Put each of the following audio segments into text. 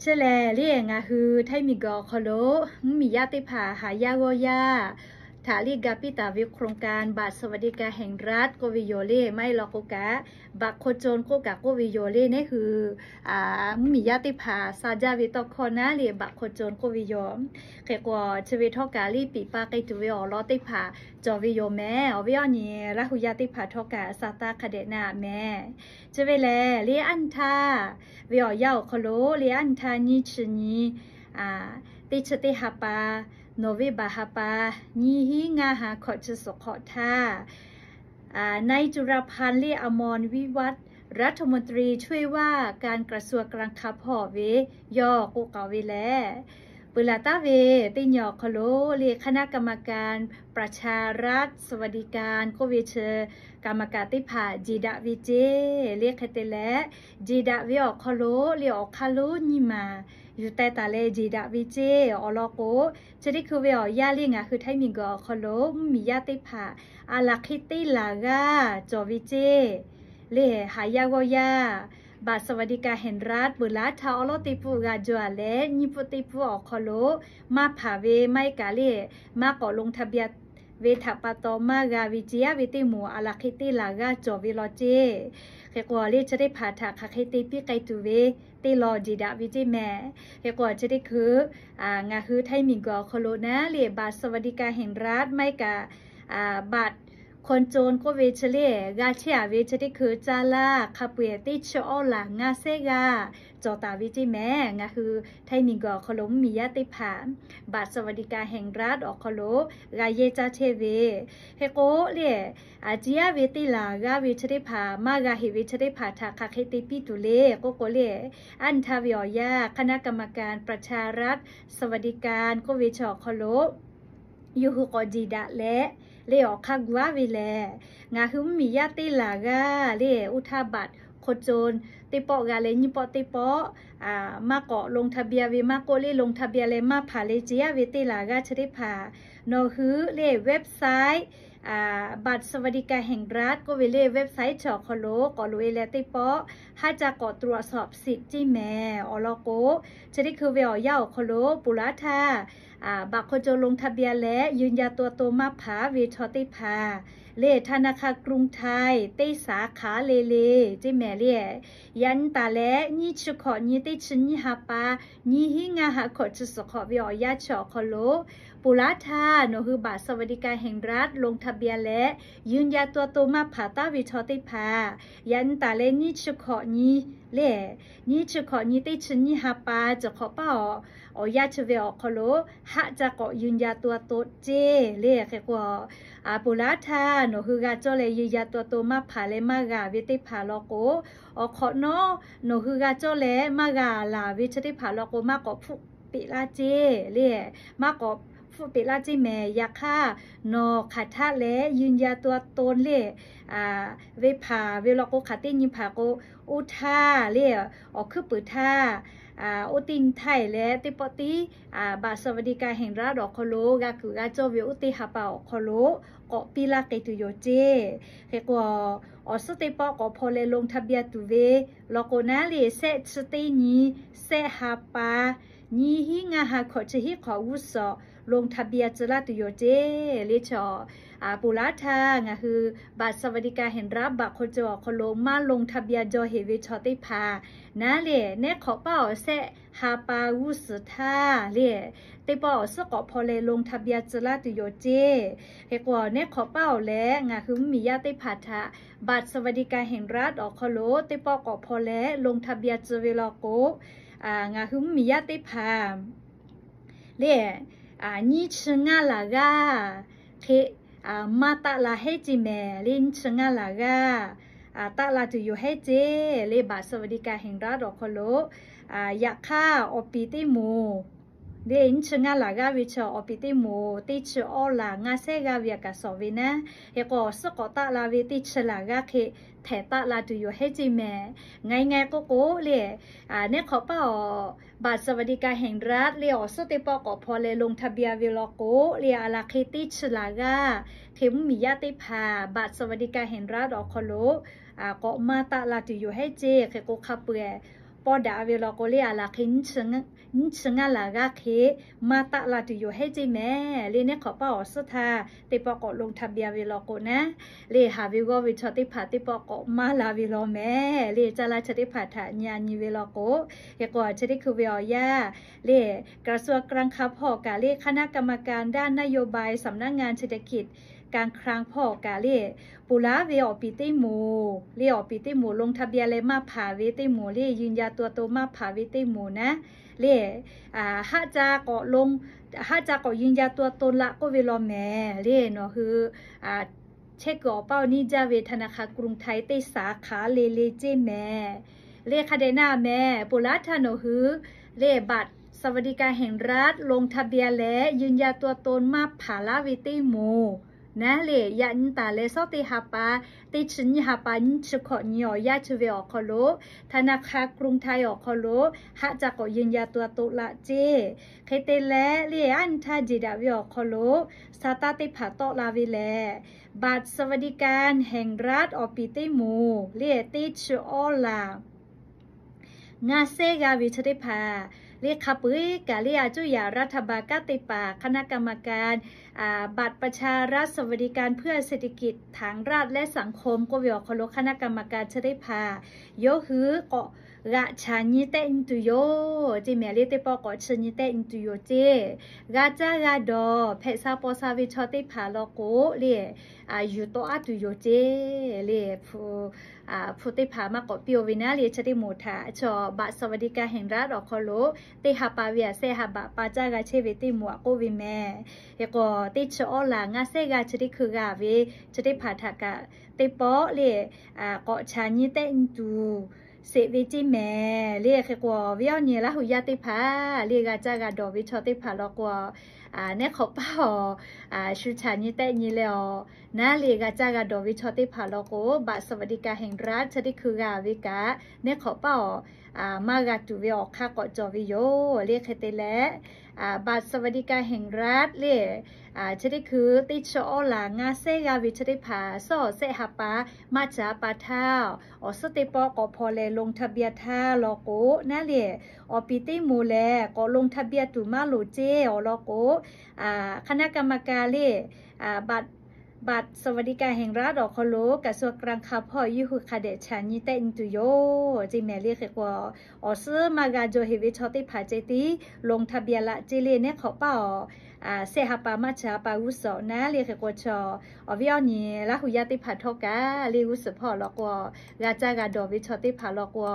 Chi lehˬ le, ngaˬ hui Htaiˇ miˬguiˬ awˬ hk'aw lo mvuhˇmiˬ yaˇ teˇ hpaˍ haˍ yaˇ g'awˇ yaˇ htaꞈ le ga piˇ taˍ ve โครงการบัตรสวัสดิการแห่งรัฐ k'oˆ ve yoˬ le. Maˇ heˆ law k'o kaꞈ, บัตรคนจน k'oˆ kaꞈ k'oˆ ve yoˬ le. Neˇ hui mvuhˇmiˬ yaˇ teˇ hpaˍ sha jaˇ ve tawˇ hkawˇ naˉ le บัตรคนจน k'oˆ ve yoˬ. Hk'e k'o, chi ve htawˇ kaꞈ le piˍ pa k'ai tuˬ ve awˬ lawn teˇ hpaˍ cawˬ ve yoˬ mehˍ. Awˬ viˉ awˬ nyi Laˇ hu yaˇ teˇ hpaˍ htawˇ kaꞈ sha taˇ hk'a dehꞈ na mehˍ. Chi ve lehˬ le, aˉ nyi htaˇ ve awˬ yanˇ awˬ hk'aw lo le, aˉ nyi htaˇ nyiˇ chi nyi, teˇ chi teˇ ha pa, November ha pa, nyiˇ hinˉ ngaˇ ha hkawꞈ chi suhˍ hk'awꞈ htaˇ, นายจุลพันธ์ เล่ห์อมรวิวัฒน์ รัฐมนตรีช่วยว่าการกระทรวงการคลัง hpawˇ ve yawˇ k'oˆ k'aoˍ ve lehˬ, peuˬ laˬ taˉ ve teˇ nyi awˬ hk'aw lo le คณะกรรมการประชารัฐสวัสดิการ k'oˆ ve chi กรรมการ teˇ hpaˍ jeˬ daꞈ ve ceˇ le. Hk'e te leh, jeˬ daꞈ ve awˬ hk'aw lo le awˬ hk'aˇ lonˉ nyiˇ maˬ yuˬ teh taˍ leh jeˬ daꞈ ve ceˇ. Awˬ lawn k'o, chi teˇ hkui ve awˬ yanˇ le ngaˬ hui Htaiˇ miˬguiˬ awˬ hk'aw lo mvuhˇmiˬ yaˇ teˇ hpaˍ a laˬ hk'e teˇ laˬ g'aˇ cawˬ ve ceˇ le. Haˍ yaˇ g'awˇ yaˇ บัตรสวัสดิการแห่งรัฐ peuˬ laˬ htaˇ awˉ lawˉ teˇ pfuhˆ g'a jaw a leh, nyiˇ pfuhˆ teˇ pfuhˆ awˬ hk'aw lo maˇ hpanˍ ve maˇ heˆ kaꞈ le, maˇ k'awꞈ ลงทะเบียน ve htaꞈ pa taw maˇ g'a ve ceˇ. Yaˇ ve teˇ moˍ a laˬ hk'e teˇ laˬ g'aˇ cawˬ ve law ceˇ. Hk'e k'o le, chi teˇ hpaˍ htaꞈ hk'aˬ hk'e te piˇ k'ai tuˬ ve teˇ law jeˬ daꞈ ve ceˇ mehˍ. Hk'e k'o chi teˇ hkui ngaˬ hui Htaiˇ miˬguiˬ awˬ hk'aw lo naˉ le บัตรสวัสดิการแห่งรัฐ maˇ heˆ kaꞈ บัตรคนจน k'oˆ ve chi le g'a chehˇ a ve chi teˇ hkui caˇ laˇ hk'a peu-eˬ teˇ chi awˇ laˬ ngaˇ sehˉ g'aˇ cawˬ taˍ ve ceˇ mehˍ. Ngaˬ hui Htaiˇ miˬguiˬ awˬ hk'aw lo mvuhˇmiˬ yaˇ teˇ hpaˍ บัตรสวัสดิการแห่งรัฐ awˬ hk'aw lo g'a yehˇ caˇ chehˇ ve. Hk'e k'o le, ceˇ yaˇ ve teˇ laˬ g'aˇ ve chi teˇ hpaˍ maˇ g'a heꞈ ve chi teˇ hpaˍ htaꞈ hk'aˬ hk'e te piˇ tuˬ le k'oˆ k'o le, aˉ nyi htaˇ ve awˬ yanˇ คณะกรรมการประชารัฐสวัสดิการ k'oˆ ve chi awˬ hk'aw lo yawˇ hui k'awꞈ jeˬ daꞈ leh le awˬ hk'aˇ gu aˉ ve lehˬ, ngaˬ hui mvuhˇmiˬ yaˇ teˇ laˬ g'aˇ le oˇ htaˇ บัตรคนจน teˇ pawˆ g'a leh nyiˇ pawˆ teˇ pawˆ maˇ k'awꞈ ลงทะเบียน ve maˇ k'oˆ le ลงทะเบียน leh maˇ hpanˍ leh ceˇ yaˇ ve teˇ laˬ g'aˇ chi teˇ hpaˍ nawˬ hui le website บัตรสวัสดิการแห่งรัฐ k'oˆ ve le website chi awˬ hk'aw lo k'awꞈ loꞈ e leh teˇ pawˆ haˉ ca k'awꞈ ตรวจสอบสิทธิ์ ceˇ mehˍ. Awˬ lawn k'o, chi teˇ hkui ve awˬ yanˇ awˬ hk'aw lo peuˬ laˬ htaˇ บัตรคนจน ลงทะเบียน leh ยืนยันตัวตน maˇ hpanˍ ve chaw teˇ hpaˍ le ธนาคารกรุงไทย teˇ สาขา le le ceˇ mehˍ le. Yaꞈ nyi taˍ leh nyiˇ chi hkawꞈ nyi teˇ chi nyiˇ ha pa, nyiˇ hinˉ ngaˇ ha hkawꞈ chi suhˍ hk'awꞈ ve awˬ yanˇ chi awˬ hk'aw lo peuˬ laˬ htaˇ nawˬ hui บัตรสวัสดิการแห่งรัฐ ลงทะเบียน leh ยืนยันตัวตน maˇ hpanˍ taˉ ve chaw teˇ hpaˍ, yaꞈ nyi taˍ leh nyiˇ chi hkawꞈ nyi le, nyiˇ chi hkawꞈ nyi teˇ chi nyiˇ ha pa cawˬ hk'awꞈ paˇ awˬ, awˬ yanˇ chi ve awˬ hk'aw lo haˆ ca k'awꞈ ยืนยันตัวตน ceˇ le. Hk'e k'o, peuˬ laˬ htaˇ nawˬ hui g'a cawˇ leh ยืนยันตัวตน maˇ hpanˍ leh maˇ g'a ve teˇ hpaˍ law k'o, awˬ hk'awꞈ nawˉ nawˬ hui g'a cawˇ leh maˇ g'a laˬ ve chi teˇ hpaˍ law k'o, maˇ k'awꞈ hpfuhˆ peꞈ laˇ ceˇ le. Maˇ k'awꞈ hpfuhˆ peꞈ laˇ ceˇ mehˍ. Yaꞈ hk'aˇ, nawˬ hk'aˬ htaˆ leh ยืนยันตัวตน le ve hpaˍ ve law k'o, hk'aˬ teˇ nyi hpaˍ k'o, oˇ htaˇ le, awˬ hkuiˉ puiˍ htaˇ, oˇ teˇ nyi htaˇ e leh teˇ pawˆ tiˉ บัตรสวัสดิการแห่งรัฐ awˬ hk'aw lo g'a kuiˬ g'a cawˇ ve oˇ teˇ ha pa awˬ hk'aw lo k'awꞈ piˇ laˇ k'ai tuˬ yoˬ ceˇ. Hk'e k'o, awˬ suhˉ teˇ pawˆ k'awꞈ hpaw leh ลงทะเบียน tuˬ ve law k'o naˉ le, sehˆ chi teˇ nyi, sehˆ ha pa, nyiˇ hinˉ ngaˇ ha hkawꞈ chi hiˉ hk'awꞈ g'uˇ suhˍ ลงทะเบียน tcuh laˇ tuˬ yoˬ ceˇ le. Chaw, peuˬ laˬ htaˇ ngaˬ hui บัตรสวัสดิการแห่งรัฐ บัตรคนจน awˬ hk'aw lo maˇ ลงทะเบียน jaw heꞈ ve chaw teˇ hpaˍ naˉ le, neˉ hk'awꞈ paˇ awˬ sehˆ ha pa g'uˇ suhˍ htaˇ le, teˇ pawˆ awˬ suhˉ k'awꞈ hpaw leh ลงทะเบียน tcuh laˇ tuˬ yoˬ ceˇ. Hk'e k'o, neˉ hk'awꞈ paˇ awˬ leh ngaˬ hui mvuhˇmiˬ yaˇ teˇ hpaˍ htaꞈ บัตรสวัสดิการแห่งรัฐ awˬ hk'aw lo teˇ pawˆ k'awꞈ hpaw leh ลงทะเบียน tcuh ve law k'o, ngaˬ hui mvuhˇmiˬ yaˇ teˇ hpaˍ le, nyiˇ chi ngaˇ laˬ g'aˇ hk'e maˇ taˆ la hehˉ ceˇ mehˍ le. Nyiˇ chi ngaˇ laˬ g'aˇ taˆ la tuˬ yoˬ hehˉ ceˇ le, บัตรสวัสดิการแห่งรัฐ awˬ hk'aw lo. Yaꞈ hk'aˇ, awˬ piˍ teˇ moˍ le, nyiˇ chi ngaˇ laˬ g'aˇ ve chi awˬ piˍ teˇ moˍ teˇ chi awˇ laˬ ngaˇ sehˉ g'aˇ ve a kaꞈ shawˍ ve naˉ. Hk'e k'o, awˬ suhˉ k'awꞈ taˆ la ve teˇ chi laˬ g'aˇ hk'e htehꞈ taˆ la tuˬ yoˬ hehˉ ceˇ mehˍ. Ngaˬ e ngaˬ e k'oˆ k'o le, neˉ hk'awꞈ paˇ awˬ บัตรสวัสดิการแห่งรัฐ le awˬ suhˉ teˇ pawˆ k'awꞈ hpaw leh ลงทะเบียน ve law k'o le, a laˬ hk'e teˇ chi laˬ g'aˇ hk'e mvuhˇmiˬ yaˇ teˇ hpaˍ บัตรสวัสดิการแห่งรัฐ awˬ hk'aw lo k'awꞈ maˇ taˆ la tuˬ yoˬ hehˉ ceˇ. Hk'e k'o, hk'a peu-eˬ pawˇ daꞈ ve law k'o le, a laˬ hk'e nyiˇ chi ngaˇ laˬ g'aˇ hk'e maˇ taˆ la tuˬ yoˬ heˉ ceˇ mehˍ le. Neˉ hk'awꞈ paˇ awˬ suhˉ htaˇ teˇ pawˆ k'awꞈ ลงทะเบียน ve law k'o naˉ le, haˍ ve g'awˇ ve chaw teˇ hpaˍ teˇ pawˆ k'awꞈ maˇ la ve law mehˍ le. Caˇ laˇ chi teˇ hpaˍ htaꞈ nyi a nyi ve law k'o, hk'e k'o chi teˇ hkui ve awˬ yanˇ le กระทรวงการคลัง hpawˇ kaꞈ le, คณะกรรมการด้านนโยบาย สำนักงานเศรษฐกิจการคลัง hpawˇ kaꞈ le, ponˬ laˉ ve awˬ piˍ teˇ moˍ le, awˬ piˍ teˇ moˍ ลงทะเบียน leh maˇ hpanˍ ve teteˇ moˍ le, ยืนยันตัวตน maˇ hpanˍ ve teˇ moˍ naˉ le, haˆ ca k'awꞈ ยืนยันตัวตน laꞈ k'oˆ ve law mehˍ le. Nawˬ hui chehˇ kuiˬ awˬ paˇ awˬ niˇ jaˇ ve ธนาคารกรุงไทย teˇ สาขา le le ceˇ mehˍ le. Hk'a dehꞈ na mehˍ, ponˬ laˉ htaˇ nawˬ hui le บัตรสวัสดิการแห่งรัฐ ลงทะเบียน leh ยืนยันตัวตน maˇ hpanˍ laˇ ve teˇ moˍ naˉ le, yaꞈ nyi taˍ leh shawˉ teˇ ha pa, teˇ chi nyiˇ ha pa nyiˇ chi hkawꞈ nyi awˬ yanˇ chi ve awˬ hk'aw lo ธนาคารกรุงไทย awˬ hk'aw lo haˆ ca k'awꞈ ยืนยันตัวตน laꞈ ceˇ. Hk'e te leh le, aˉ nyi htaˇ jeˬ daꞈ ve awˬ hk'aw lo sa taˇ teˇ hpaˍ tawˆ la ve lehˬ, บัตรสวัสดิการแห่งรัฐ awˬ piˍ teˇ moˍ le, teˇ chi awˉ laˬ ngaˇ sehˉ g'aˇ ve chi teˇ hpaˍ le, hk'a peu eˬ kaꞈ le, a cuˇ yaꞈ รัฐบาล kanˉ te paˍ คณะกรรมการ บัตรประชารัฐ สวัสดิการเพื่อเศรษฐกิจ ฐานราก และสังคม k'oˆ ve awˬ hk'aw lo คณะกรรมการ chi teˇ hpaˍ yawˇ hui k'awꞈ g'aꞈ chaˍ nyi tehˆ nyi tuˬ yoˬ ceˇ mehˍ le. Teˇ pawˆ k'awꞈ chi nyi tehˆ nyi tuˬ yoˬ ceˇ. G'a caˇ g'a dawˬ hpehꞈ sha paw sha ve chaw teˇ hpaˍ law k'o le, yuˬ tawˆ aˉ tuˬ yoˬ ceˇ le. Hpu teˇ hpaˍ maˇ k'awꞈ piˇ-oˬ ve naˉ le, chi teˇ moˍ htaꞈ chaw บัตรสวัสดิการแห่งรัฐ awˬ hk'aw lo teˇ ha pa ve aꞈ sehˆ ha baꞈ pa caˇ g'a chehˇ ve teˇ moˍ aꞈ k'oˆ ve mehˍ. Hk'e k'o teˇ chi awˉ laˬ ngaˇ sehˉ g'aˇ chi teˇ hkui g'a ve chi teˇ hpaˍ htaꞈ kaꞈ teˇ pawˆ le k'awꞈ chaˍ nyi tehˆ nyi tuˬ sheˍ ve ceˇ mehˍ le. Hk'e k'o ve awˬ nyi Laˇ huˍ yaˇ teˇ hpaˍ le, g'a caˇ g'a dawˬ ve chaw teˇ hpaˍ law k'o, neˉ hk'awꞈ paˇ awˬ shu chaˍ nyi tehˆ nyi leh awˬ naˉ le, g'a caˇ g'a dawˬ ve chaw teˇ hpaˍ law k'o, บัตรสวัสดิการแห่งรัฐ chi teˇ hkui g'a ve kaꞈ, neˉ hk'awꞈ paˇ awˬ maˇ g'a tuˬ ve awˬ hk'aˇ k'awꞈ cawˬ ve yoˬ le. Hk'e te leh บัตรสวัสดิการแห่งรัฐ le, chi teˇ hkui teˇ chi awˉ laˬ ngaˇ sehˉ g'aˇ ve chi teˇ hpaˍ shawˉ awˬ sehˆ ha pa maˇ chi ha pa htaˇ, awˬ suhˉ teˇ pawˆ k'awꞈ hpaw leh ลงทะเบียน htaˇ law k'o naˉ le, awˬ piˍ teˇ moˍ lehˬ k'awꞈ ลงทะเบียน tuˬ maˇ loˍ ceˇ awˬ lawn k'o, คณะกรรมการ le บัตรสวัสดิการแห่งรัฐ awˬ hk'aw lo กระทรวงการคลัง hpawˇ yawˇ hui hk'a dehꞈ chaˍ nyi tehˆ nyi tuˬ yoˬ ceˇ mehˍ le. Hk'e k'o awˬ suhˉ maˇ g'a jaw heˍ ve chaw teˇ hpaˍ ceh tiˉ ลงทะเบียน laꞈ ceˇ le. Neˉ hk'awꞈ paˇ awˬ sehˆ ha pa maˇ chi ha pa g'uˇ suhˍ awˬ naˉ le. Hk'e k'o chaw awˬ viˉ awˬ nyi Laˇ huˍ yaˇ teˇ hpaˍ htawˇ kaꞈ le, g'uˇ suhˍ hpawˇ law k'o, g'a caˇ g'a dawˬ ve chaw teˇ hpaˍ law k'o,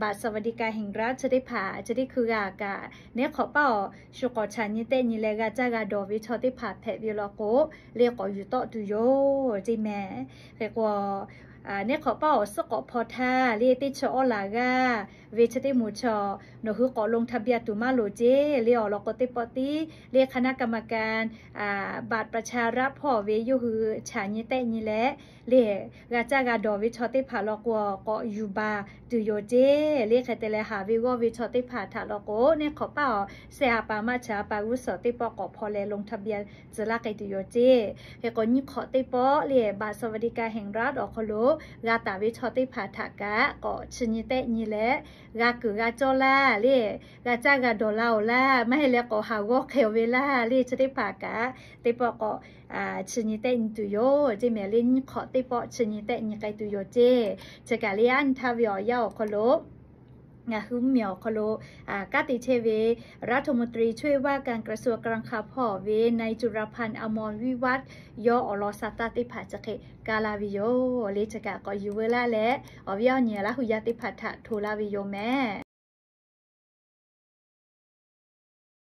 บัตรสวัสดิการแห่งรัฐ chi teˇ hpaˍ chi teˇ hkui g'a kaꞈ, neˉ hk'awꞈ paˇ awˬ shu k'awꞈ chaˍ nyi tehˆ nyi leh g'a caˇ g'a dawˬ ve chaw teˇ hpaˍ hpehꞈ ve law k'o, le k'awꞈ yuˬ tawˆ tuˬ yoˬ ceˇ mehˍ. Hk'e k'o neˉ hk'awꞈ paˇ awˬ suhˉ k'awꞈ hpaw htaˇ le, teˇ chi awˉ laˬ g'aˇ ve chi teˇ moˍ chaw nawˬ hui k'awꞈ ลงทะเบียน tuˬ maˇ loˍ ceˇ le. Awˬ lawn k'o teˇ pawˆ tiˉ le, คณะกรรมการ บัตรประชารัฐ hpawˇ ve yawˇ hui chaˍ nyi tehˆ nyi leh le, g'a caˇ g'a dawˬ ve chaw teˇ hpaˍ law k'o k'awꞈ yuˬ baˬ tuˬ yoˬ ceˇ le. Hk'e te leh haˍ ve g'awˇ ve chaw teˇ hpaˍ htaꞈ law k'o, neˉ hk'awꞈ paˇ awˬ sehˆ ha pa maˇ chi ha pa g'uˇ suhˍ teˇ pawˆ k'awꞈ hpaw leh ลงทะเบียน tcuh laˇ k'ai tuˬ yoˬ ceˇ. Hk'e k'o nyiˇ hk'awꞈ teˇ pawˆ le, บัตรสวัสดิการแห่งรัฐ awˬ hk'aw lo g'a taˍ ve chaw teˇ hpaˍ htaꞈ kaꞈ k'awꞈ chi nyi tehˆ nyi leh, g'a kuiˬ g'a cawˇ laˇ le, g'a caˇ g'a dawˬ laˇ-oˬ laˇ, maˇ heˆ leh k'awꞈ haˍ g'awˇ hk'e ve laˇ le. Chi teˇ hpaˍ kaꞈ teˇ pawˆ k'awꞈ chi nyi tehˆ nyi tuˬ yoˬ ceˇ mehˍ le. Nyiˇ hk'awꞈ teˇ pawˆ chi nyi tehˆ nyi k'ai tuˬ yoˬ ceˇ. Chi kaꞈ le, aˉ nyi htaˇ ve awˬ yanˇ awˬ hk'aw lo ngaˬ hui mvuhˇmiˬ awˬ hk'aw lo kanˉ te chehˇ ve รัฐมนตรีช่วยว่าการกระทรวงการคลัง hpawˇ ve นายจุลพันธ์ อมรวิวัฒน์ yawˇ awˬ lawn sa taˇ teˇ hpaˍ chi hk'e kaˇ laˇ ve yoˬ le. Chi kaꞈ k'awꞈ yuˬ veu laˇ leh, awˬ viˉ awˬ nyi Laˇ huˍ yaˇ teˇ hpaˍ htaꞈ hto laˇ ve yoˬ mehˍ.